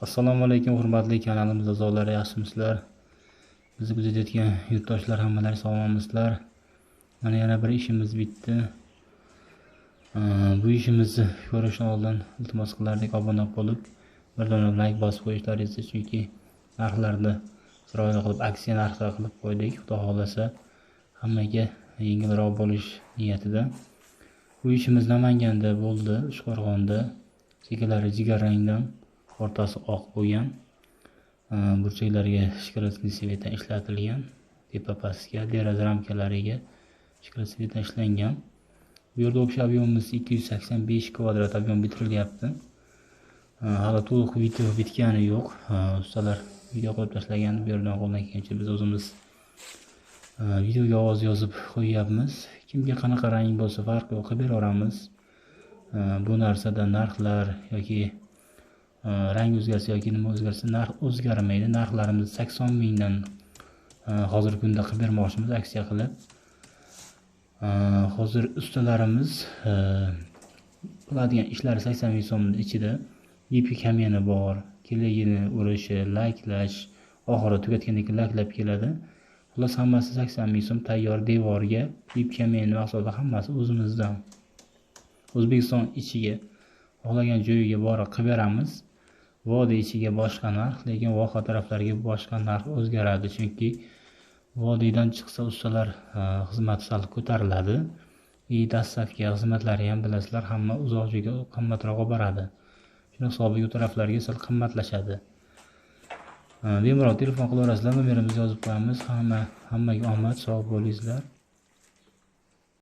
Assalomu alaykum hurmatli kanalimiz a'zolari, yaxshimisizlar? Bizni kuzatayotgan yurtdoshlar, hammalari sog'lommisizlar? Mana yana bir ishimiz bitdi. Bu ishimizni ko'rishdan oldin iltimos qilardik, obuna bo'lib, bir dona like bosib qo'yishlaringizni, chunki narxlarni chiroyli qilib aksiya narxida qilib qo'ydik. Xudo xohlasa hammaga yengilroq bo'lish niyatida. Bu ishimiz Namanganda bo'ldi, Uchqo'rg'onda. Chekalari jigarrangdan, o'rtasi oq bo'lgan. Burchaklarga шоколадный цвет dan ishlatilgan, tepa pastga deraza ramkalariga шоколад цвет dan ishlangan. Bu yerda общий объем imiz 285 kvadrat объем bitirilyapti. Hali to'liq video bitgani yo'q. Ustalar video qo'yib tashlagan, bu yerdan qo'ldan kelgancha biz o'zimiz videoga ovoz yozib qo'yyapmiz. Kimga qanaqa rang bo'lsa farqi yo'q, qilib beraveramiz. Bu narsada narxlar yoki rang o'zgarsa yoki nima o'zgarsa narx o'zgarmaydi. Narxlarimiz 80 mingdan hozirgi kunda qilib bermoqchimiz aksiya qilib. Hozir ustalarimiz qiladigan ishlari 80 ming so'mning ichida IP kamyoni bor, keligini urishi, laklash, oxiri tugatgandan keyin laklab keladi. Xullas hammasi 80 ming so'm tayyor devorga IP kamyoni mahsuloti hammasi o'zimizdan. O'zbekiston ichiga xohlagan joyiga borib qilib beramiz. Vodiy ichiga boshqa narx, lekin voha taraflariga boshqa narx o'zgaradi, chunki vodiydan chiqsa ustalar xizmati sal ko'tariladi. Dastavka xizmatlari ham bilasizlar, hamma uzoq joyga qimmatroq olib boradi. Shuni hisobiga u taraflarga sal qimmatlashadi. Bemalol telefon qilaverasizlar, nomerimizni yozib qo'yamiz. Hammaga omad, sog' bo'lingizlar.